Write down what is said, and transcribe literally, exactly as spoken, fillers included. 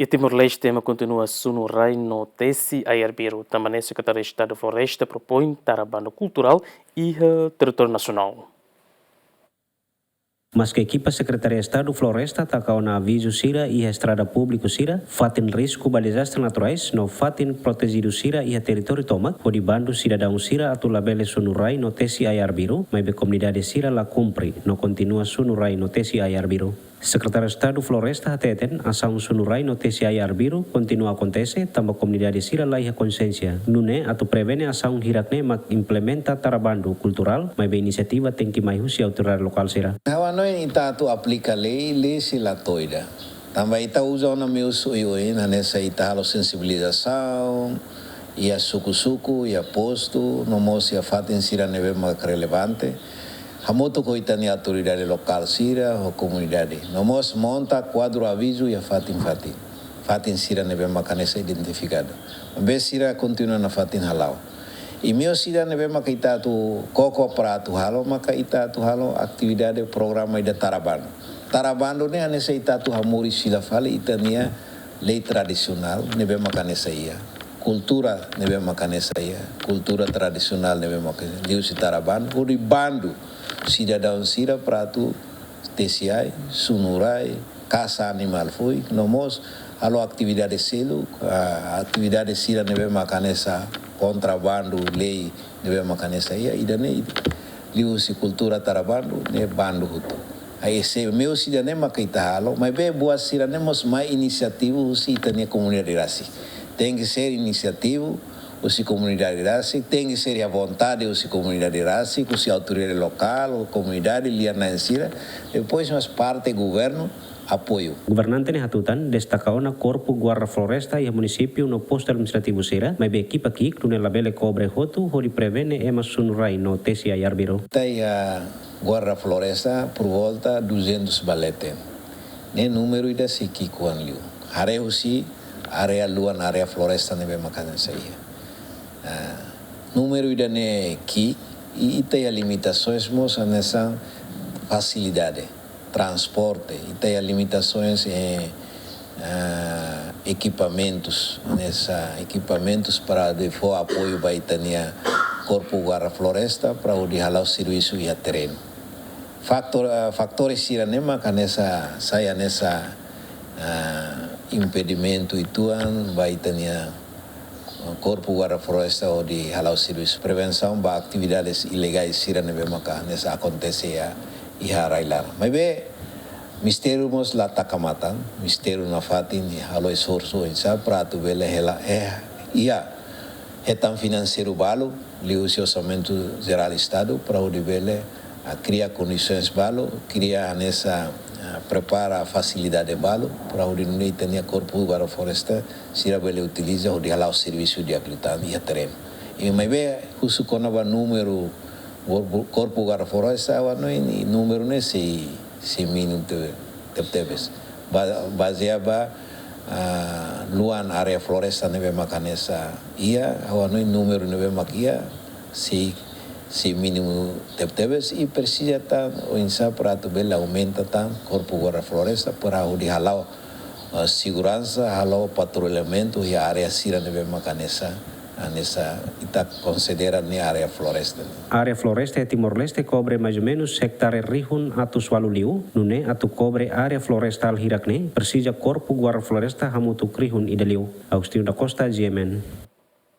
Iha Timor-Leste ema kontinua sunu rai no tesi ai arbiru, tanba ne'e Sekretáriu Estadu Floresta propoin tara bandu kulturál iha territóriu nasionál. Maske ekipa Sekretáriu Estadu Floresta taka ona avizu sira iha estrada públiku sira, fatin risku ba dezastre naturais no fatin protejidu sira iha territóriu tomak, hodi bandu sidadaun sira atu labele sunu rai no tesi ai arbiru, maibé komunidade sira la kumpre no kontinua sunu rai no tesi ai arbiru. Sekretáriu Estadu Floresta hateten, asaun sunu rai no tesi ai arbiru kontinua akontese, tanba komunidade sira laiha konsiénsia. Nune'e atu prevene asaun hirak-ne'e mak implementa tara bandu kulturál, maibé inisiativa tenke mai husi autoridade lokál sira. Ha'u hanoin ita atu aplika lei, lei sei la to'o ida. Tanba ita uza ona meius oioin, hanesan ita halo sensibilizasaun iha suku-suku, iha postu, no mós iha fatin sira ne'ebé mak relevante. Hamutuk ho ita-nia autoridade lokál sira, ho komunidade. No mós monta kuadru avizu iha fatin-fatin. Fatin sira ne'ebé mak hanesan identifikadu. Maibé sira kontinua nafatin hala'o. I meius sira ne'ebé maka ita atu koko para atu halo, maka ita atu halo atividade programa ida tara bandu. Tara bandu ne'e hanesan ita atu hamoris fila fali ita-nia lei tradisionál ne'ebé maka hanesan iha. Kultura ne'ebé maka hanesan iha. Kultura tradisionál ne'ebé maka liuhusi tara bandu. Hodi bandu sidadaun sira para atu tesi ai, sunu rai, kasa animál foin, no mós halo atividade seluk, ah, atividade sira ne'ebé maka hanesan kontra bandu, lei ne'ebé maka hanesan iha, ida-ne'e liuhusi kultura tara bandu, ne'e bandu hotu. Ai, se meius ida-ne'e maka ita halo, maibé buat sira-ne'e mós mai inisiativu husi ita-nia komunidade rasik. Tenke ser inisiativu husi komunidade rasik, tenke ser iha vontade husi komunidade rasik, husi autoridade lokál, komunidade, lia-na'in sira, depois mós parte governu apoiu. Governante ne'e hatutan, destaka ona Korpu Guarda Floresta iha munisípiu no postu administrativu sira, maibé ekipa ki'ik nune'e labele kobre hotu hodi prevene ema sunu rai no tesi ai arbiru. Ita iha Guarda Floresta por volta duzentos ba leten. Ne'e númeru ida sei ki'ik-oan liu. Haree husi área luan, área floresta ne'ebé maka hanesan iha. Ah, númeru ida-ne'e ki'ik, i ita iha limitasoens mós hanesan fasilidade, transporte, ita iha limitasoens, eh, ah, ekipamentus, hanesan ekipamentus para hodi fó apoiu ba ita-nia Korpu Guarda Floresta para hodi hala'o servisu iha terrenu. Faktór, ah, fatór sira-ne'e maka hanesan, sai hanesan, ah, impedimentu uitoan ba ita-nia Korpu Guarda Floresta hodi hala'o servisu prevensaun ba atividades ilegais sira ne'ebé maka hanesan akontese iha, iha rai-laran. Maibé, Ministériu mós la taka matan, Ministériu nafatin halo esforsu oinsá para atu bele hela, eh, iha hetan finanseiru balu, liuhusi Orsamentu Jerál Estadu, para hodi bele, ah, kria kondisoens balu, kria hanesan, ah, prepara fasilidade balu, para hodi nune'e ita-nia Korpu Guarda Floresta sira bele utiliza hodi hala'o servisu di'ak liután iha terrenu. I maibé, husu kona-ba númeru, Korpu, Korpu Guarda Floresta, ha'u hanoin númeru ne'e sei, sei mínimu te-, tebetebes. Ba-, bazeia ba, ah, luan área floresta ne'ebé maka hanesan iha, ha'u hanoin númeru ne'ebé maka iha, sei, sei mínimu tebetebes i presiza tan oinsá para atu bele aumenta tan Korpu Guarda Floresta para hodi hala'o, ah, seguransa, hala'o patrullamentu iha área sira ne'ebé maka hanesan, hanesan ita konsidera ne'e área floresta. Área floresta iha Timor-Leste kobre mais ou menus ektare rihun atus ualu liu, nune'e atu kobre área florestál hirak-ne'e, presiza Korpu Guarda Floresta hamutuk rihun ida liu. Agostinho da Costa, G M N.